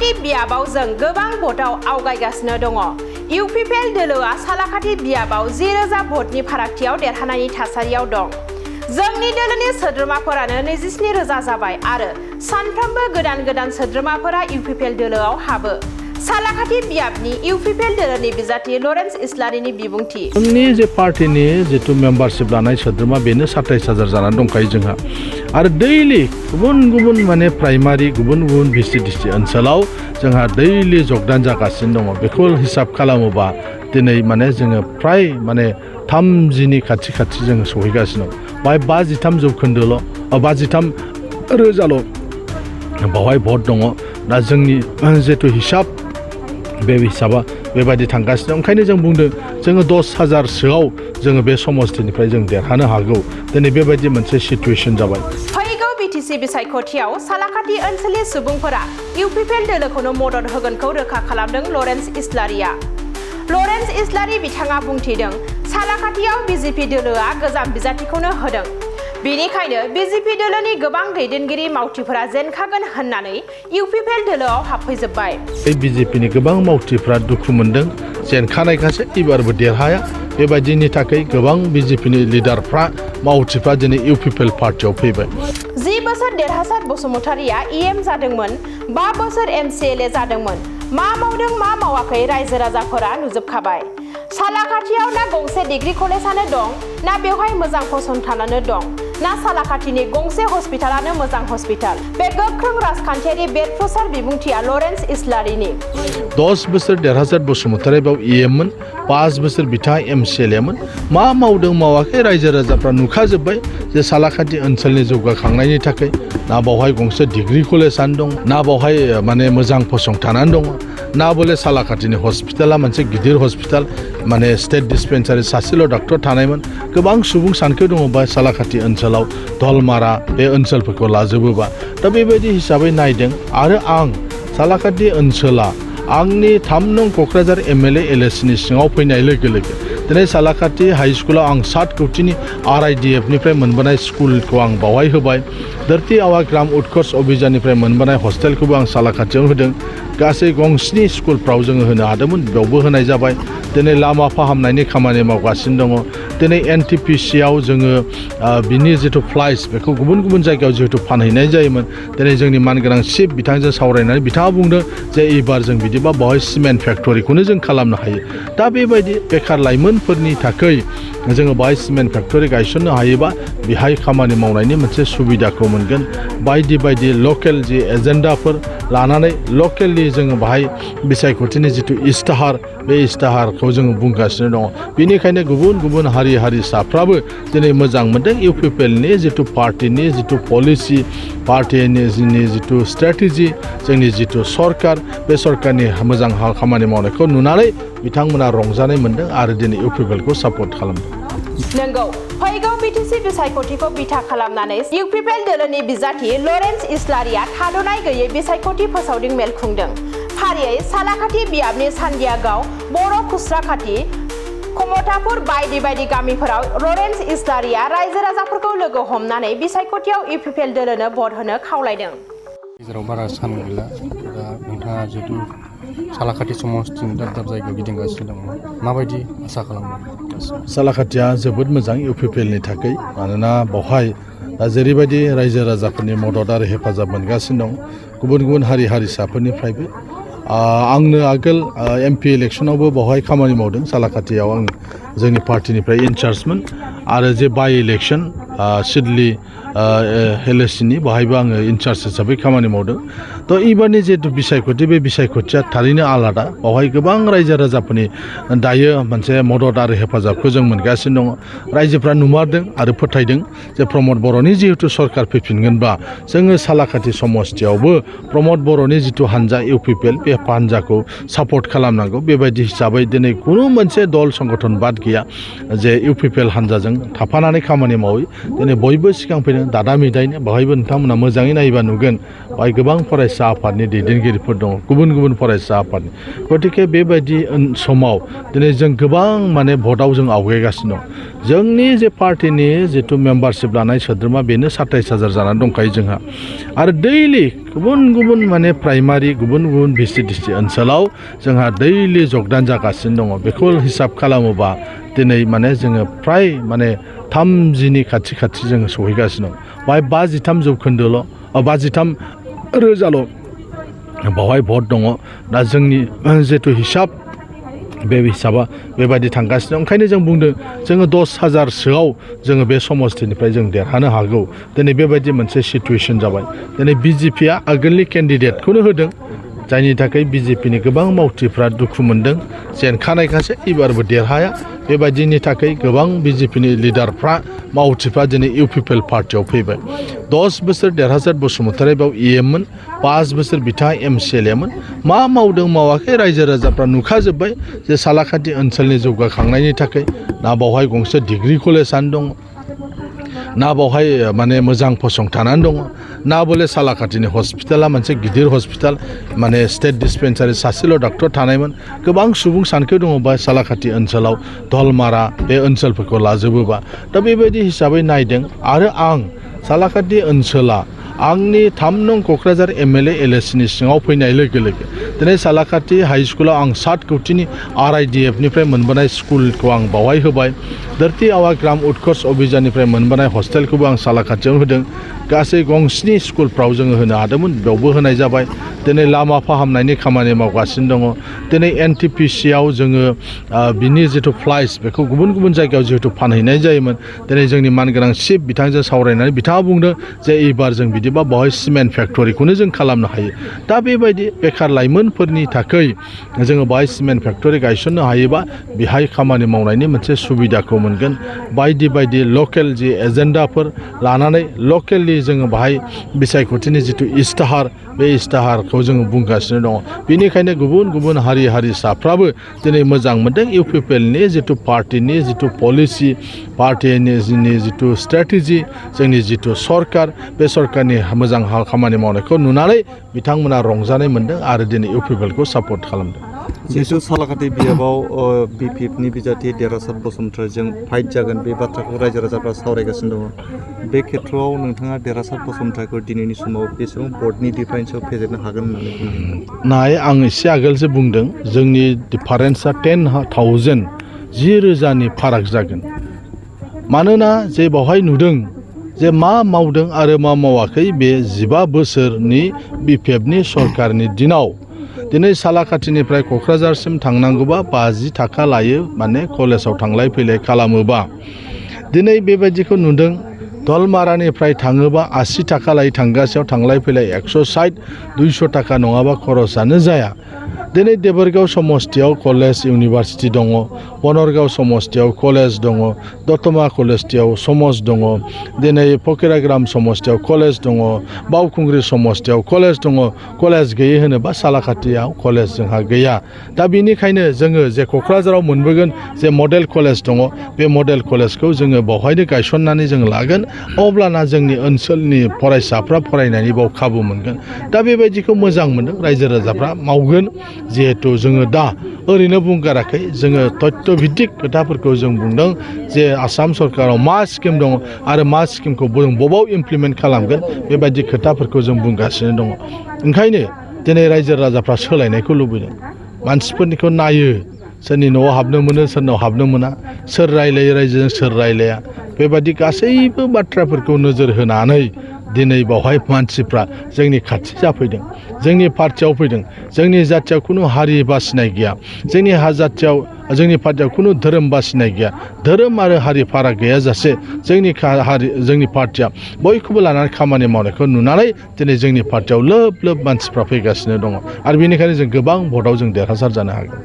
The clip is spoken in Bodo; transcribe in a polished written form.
सालाकाथि बियाबाव जों गोबां भटआव आवगायगासिनो दङ। इउपिपिएल दोलोआ सालाकाथि बियाबाव 10,000 भटनि फारागथियाव देरहानायनि थासारियाव दं। जोंनि दोलोनि सोद्रोमाफोरानो 27,000 जाबाय आरो सानफ्रोमबो गोदान सोद्रोमाफोरा इउपिपिएल दोलोआव हाबो। सालाकाथि बियाबनि इउपिपिएल दोलोनि बिजाथि लरेन्स इस्लारिनि बिबुंथि। जोंनि जे पार्टीनि जितु मेम्बारशिप लानाय सोद्रोमा बेनो 27,000 जानानै दंखायो जोंहा। आरो दैलि गुबुन माने प्राइमारि गुबुन भिसिडिसि ओनसोलाव जोंहा दैलि जगदान जागासिनो दङ। बेखौ हिसाब खालामोबा दिनै माने जोङो फ्राय माने 30नि खाथि जोङो सहैगासिनो दं। बाय 53 जौखोन्दोल' 53 रोजाल' बावहाय भट दङ। दा जोंनि जितु हिसाब बे हिसाबा बेबायदि थांगासिनो। ओंखायनो जों बुंदों जोङो 10,000सोआव जोङो बे समस्थिनिफ्राय जों देरहानो हागौ। दिनै बेबायदि मोनसे सिचुएसन जाबाय। फैगौ बिटिसि बिसायख'थियाव सालाकाथि ओनसोलनि सुबुंफोरा इउपिपिएल दोलोखौनो मदद होगोनखौ रोखा खालामदों लरेन्स इस्लारिया। लरेन्स इस्लारि बिथाङा बुंथिदों सालाकाथियाव बिजेपि दोलोआ गोजाम बिजाथिखौनो होदों। बेनिखायनो बिजेपि दोलोनि गोबां दैदेनगिरि मावथिफोरा जेनखागोन होननानै इउपिपिएल दोलोआव हाबफैजोब्बाय। बे बिजेपिनि गोबां मावथिफ्रा दुखु मोनदों जेनखानायखासो एबारबो देरहाया। बेबायदिनि थाखाय गोबां बिजेपिनि लिडारफ्रा मावथिफ्रा दिनै इउपिपिएल पार्टियाव फैबाय। 10 बोसोर देरहासार बसुमतारिया इएम जादोंमोन, 5 बोसोर MCLA जादोंमोन। मा मावदों मा मावाखै रायजो राजाफोरा नुजोबखाबाय। सालाकाथियाव ना गंसे डिग्री कलेजानो दं, ना बेवहाय मोजां फसंथानानो दं, ना सालाकाथिनि गंसे हस्पिटालानो मोजां हस्पिटाल। बे गोख्रों राजखान्थियारि बेरफ्रुसार बिबुंथिया लरेन्स इस्लारिनि। 10 बोसोर देरहासार बसुमतारि बेयाव इएममोन, 5 बोसोर बिथाङा MCLAमोन। मा मावदों मावाखै रायजो राजाफ्रा नुखाजोब्बाय जे सालाकाथि ओनसोलनि जौगाखांनायनि थाखाय ना बावहाय गंसे डिग्री कलेजानो दं, ना बावहाय माने मोजां फसंथानानो दङ, ना बले सालाकाथिनि हस्पिटाला मोनसे गिदिर हस्पिटाल माने स्टेट डिस्पेन्सारि सासेल' डक्टर थानायमोन। गोबां सुबुं सानखो दङबा सालाकाथि ओनसोलाव दलमारा बे ओनसोलफोरखौ लाजोबोबा। दा बेबायदि हिसाबै नायदों आरो आं सालाकाथि ओनसोला आंनि 3 नं क'क्राझार MLA LACनि सिङाव फैनाय लोगो दिनै सालाकाथि हाइ स्कुलाव आं 7 कौटिनि RIDFनिफ्राय मोनबोनाय स्कुलखौ आं बावहाय होबाय। धरती आवा ग्राम उत्कर्ष अभियाननिफ्राय मोनबोनाय हस्टेलखौबो आं सालाकाथियाव होदों। गासै गंस्नि स्कुलफ्राव जोङो होनो हादोंमोन, बेयावबो होनाय जाबाय। दिनै लामा फाहामनायनि खामानि मावगासिनो दङ। दिनै NTPCआव जोङो बिनि जितु फ्लाइस बेखौ गुबुन जायगायाव जिहेतु फानहैनाय जायोमोन। दिनै जोंनि मानगोनां चिफ बिथांजों सावरायनानै बिथाङा बुंदों जे एबार जों बिदिबा बावहाय सिमेन्ट फेक्टरिखौनो जों खालामनो हायो। दा बेबायदि बेखार लाइमोनफोरनि थाखाय जोङो बाहाय सिमेन्ट फेक्टरि गायसननो हायोबा बेहाय खामानि मावनायनि मोनसे सुबिदाखौ मोनगोन। बायदि लकेल जि एजेन्डाफोर लानानै लकेलनि जोङो बाहाय बिसायख'थिनि जितु इस्ताहार बे इस्ताहारखौ जोङो बुंगासिनो दङ। बेनिखायनो गुबुन हारि हारिसाफ्राबो दिनै मोजां मोनदों इउपिपिएलनि जितु पार्टिनि जितु पलिसि, पार्टिनि जितु स्ट्रेटेजि, जोंनि जितु सरकार बे सरकारनि मोजां खामानि मावनायखौ नुनानै बिथांमोना रंजानाय मोनदों आरो दिनै इउपिपिएलखौ सापर्ट खालामदों। नंगौ, फैगौ बिटिसि बिसायख'थिखौ बिथा खालामनानै इउपिपिएल दोलोनि बिजाथि लरेन्स इस्लारिया थाद'नाय गैयै बिसायख'थि फोसावदिं मेल खुंदों। फारियै सालाकाथि बियाबनि सान्दियागाव, बर' खुस्राखाथि, कमतापुर बायदि गामिफोराव लरेन्स इस्लारिया रायजो राजाफोरखौ लोगो हमनानै बिसायख'थियाव इउपिपिएल दोलोनो भट होनो खावलायदों। गेजेराव बारा सान गैला। दा नोंथाङा जिहेतु सालाकाथि समस्थिनि दाब जायगायाव गिदिंगासिनो दङ, माबायदि आसा खालामदों? सालाकाथिया जोबोद मोजां इउपिपिएलनि थाखाय। मानोना बावहाय दा जेरैबायदि रायजो राजाफोरनि मदद आरो हेफाजाब मोनगासिनो दं गुबुन हारि हारिसाफोरनिफ्रायबो। आंनो आगोल MP इलेक्सनावबो बावहाय खामानि मावदों। सालाकाथियाव आं जोंनि पार्टिनिफ्राय इनचार्जमोन आरो जे बाइ इलेक्सन सिडली LACनि बाहायबो आङो इनचार्ज हिसाबै खामानि मावदों। थ' एबारनि जितु बिसायख'थि बे बिसायख'थिया थारैनो आलादा। बावहाय गोबां रायजो राजाफोरनि दायो मोनसे मदद आरो हेफाजाबखौ जों मोनगासिनो दङ। रायजोफ्रा नुमारदों आरो फोथायदों जे प्रमद बर'नि जिहेतु सरकार फैफिनगोनबा जोङो सालाकाथि समस्थियावबो प्रमद बर'नि जितु हानजा इउपिपिएल बे हानजाखौ सापर्ट खालामनांगौ। बेबायदि हिसाबै दिनै खुनु मोनसे दल संगठन बाद गैया जे इउपिपिएल हानजाजों थाफानानै खामानि मावो। दिनै बयबो सिगां फैदों। दादा मिदायनो बेवहायबो नोंथांमोना मोजाङै नायोबा नुगोन बेवहाय गोबां फरायसा आफादनि दैदेनगिरिफोर दङ गुबुन गुबुन फरायसा आफादनि गतिके बेबायदि समाव दिनै जों गोबां माने भटआव जों आवगायगासिनो दं जोंनि जे पार्टिनि जिथु मेम्बारशिप लानाय सोद्रोमा बेनो 27,000 जानानै दंखायो जोंहा आरो दैलि गुबुन गुबुन माने प्राइमारि गुबुन गुबुन भिसिडिसि ओनसोलाव जोंहा दैलि जगदान जागासिनो दङ बेखौ हिसाब खालामोबा दिनै माने जोङो फ्राय माने 30नि खाथि खाथि जोङो सहैगासिनो दं बाहाय 53 जौखोन्दोल' 53 रोजाल' बावहाय भट दङ दा जोंनि जिथु हिसाब बे हिसाबा बेबायदि थांगासिनो ओंखायनो जों बुंदों जोङो 10,000सोआव जोङो बे समस्तिनिफ्राय जों देरहानो हागौ दिनै बेबायदि मोनसे सिचुवेसन जाबाय दिनै बिजेपिआ आगोलनि केन्डिडेटखौनो होदों जायनि थाखाय बिजेपिनि गोबां मावथिफ्रा दुखु मोनदों जेनखानायखासो एबारबो देरहाया बेबायदिनि थाखाय गोबां बिजेपिनि लिडारफ्रा मावथिफ्रा दिनै इउपिपिएल पार्टियाव फैबाय 10 बोसोर देरहासार बसुमतारी बेयाव इएममोन 5 बोसोर बिथाङा MCLA मोन मा मावदों मावाखै रायजो राजाफ्रा नुखाजोब्बाय जे सालाकाटि ओनसोलनि जौगाखांनायनि थाखाय ना बावहाय गंसे डिग्री कलेजानो दङ ना बावहाय माने मोजां फसंथानानो दङ ना बले सालाकाटिनि हस्पिटाला मोनसे गिदिर हस्पिटाल माने स्टेट डिस्पेन्सारि सासेल' डक्टर थानायमोन गोबां सुबुं सानखो दङ बा सालाकाटि ओनसोलाव दलमारा बे ओनसोलफोरखौ लाजोबोबा दा बेबायदि हिसाबै नायदों आरो आं सालाकाटि ओनसोला आंनि 3 नं क'क्राझार MLA LACनि सिङाव फैनाय लोगो लोगो दिनै सालाकाटि हाइ स्कुलाव आं 7 कौटिनि RIDFनिफ्राय मोनबोनाय स्कुलखौ आं बावहाय होबाय धरती आवा ग्राम उत्कर्ष अभियाननिफ्राय मोनबोनाय हस्टेलखौबो आं सालाकाटियाव होदों गासै गंस्नि स्कुलफ्राव जोङो होनो हादोंमोन बेयावबो होनाय जाबाय दिनै लामा फाहामनायनि खामानि मावगासिनो दङ दिनै NTPCआव जोङो बिनि जिथु फ्लाइस बेखौ गुबुन गुबुन जायगायाव जिहेतु फानहैनाय जायोमोन दिनै जोंनि मानगोनां चिफ बिथांजों सावरायनानै बिथाङा बुंदों जे एबार जों बिदिबा बेवहाय सिमेन्ट फेक्टरिखौनो जों खालामनो हायो दा बेबायदि बेखार लाइमोनफोरनि थाखाय जोङो बेवहाय सिमेन्ट फेक्टरि गायसननो हायोबा बेहाय खामानि मावनायनि मोनसे सुबिदाखौ मोनगोन बायदि बायदि लकेल जि एजेन्डाफोर लानानै लकेलि जोङो बाहाय बिसायख'थिनि जिथु इस्ताहार बे इस्ताहारखौ जोङो बुंगासिनो दङ बेनिखायनो गुबुन गुबुन हारि हारिसाफ्राबो दिनै मोजां मोनदों इउपिपिएलनि जिथु पार्टिनि जिथु पलिसि पार्टिनि जिथु स्ट्रेटेजि जोंनि जिथु सरकार बे सरकारनि मोजां खामानि मावनायखौ नुनानै बिथांमोना रंजानाय मोनदों आरो दिनै इउपिपिएलखौ सापर्ट खालामदों जिहेतु सालाकाटि बियाबाव बिपिएफनि बिजाथि देरहासार बसुमतारीजों फाइट जागोन बे बाथ्राखौ रायजो राजाफ्रा सावरायगासिनो दङ बे खेथ्रआव नोंथाङा देरहासार बसुमतारीखौ दिनैनि समाव बेसेबां भटनि डिफारेन्सआव फेजेननो हागोन होननानै बुंदों नाय आं एसे आगोलसो बुंदों जोंनि डिफारेन्सआ 10,000 10,000नि फाराग जागोन मानोना जे बेवहाय नुदों जे मा मावदों आरो मा मावाखै बे 15 बोसोरनि बिपिएफनि सरकारनि दिनाव दिनै सालाकाटिनिफ्राय क'क्राझारसिम थांनांगौबा 50 थाखा लायो माने कलेजाव थांलाय फैलाय खालामोबा दिनै बेबायदिखौ नुदों दलमारानिफ्राय थाङोबा 80 थाखा लायो थांगासेयाव थांलाय फैलाय 160 200 थाखा नङाबा खरसानो जाया दिनै देबोरगाव समस्तियाव कलेज इउनिभारसिटि दङ बनरगाव समस्तियाव कलेज दङ दतमा कलेजटियाव समज दङ दिनै फकिराग्राम समस्तियाव कलेज दङ बावखुंग्रि समस्तियाव कलेज दङ कलेज गैयै होनोबा सालाकाटियाव कलेज जोंहा गैया दा बेनिखायनो जोङो जे क'क्राझाराव मोनबोगोन जे मडेल कलेज दङ बे मडेल कलेजखौ जोङो बेवहायनो गायसननानै जों लागोन अब्लाना जोंनि ओनसोलनि फरायसाफ्रा फरायनायनि बाव खाबु मोनगोन दा बेबायदिखौ मोजां मोनदों रायजो राजाफ्रा मावगोन जिहेतु जोङो दा ओरैनो बुंगाराखै जोङो तथ्य भित्तिक खोथाफोरखौ जों बुंदों जे आसाम सरकाराव मा स्किम दङ आरो मा स्किमखौ जों बबाव इमप्लिमेन्ट खालामगोन बेबायदि खोथाफोरखौ जों बुंगासिनो दङ ओंखायनो दिनै रायजो राजाफ्रा सोलायनायखौ लुबैदों मानसिफोरनिखौ नायो सोरनि न'आव हाबनो मोनो सोरनाव हाबनो मोना सोर रायलायो रायजोजों सोर रायलाया बेबायदि गासैबो बाथ्राफोरखौ नोजोर होनानै दिनै बावहाय मानसिफ्रा जोंनि खाथि जाफैदों जोंनि पार्टियाव फैदों जोंनि जाथियाव खुनु हारि बासिनाय गैया जोंनि जाथियाव जोंनि पार्टियाव खुनु धोरोम बासिनाय गैया धोरोम आरो हारि फाराग गैयाजासे जोंनि पार्टिया बयखौबो लानानै खामानि मावनायखौ नुनानै दिनै जोंनि पार्टियाव लोब लोब मानसिफ्रा फैगासिनो दङ आरो बेनिखायनो जों गोबां भटआव जों देरहासार जानो हागोन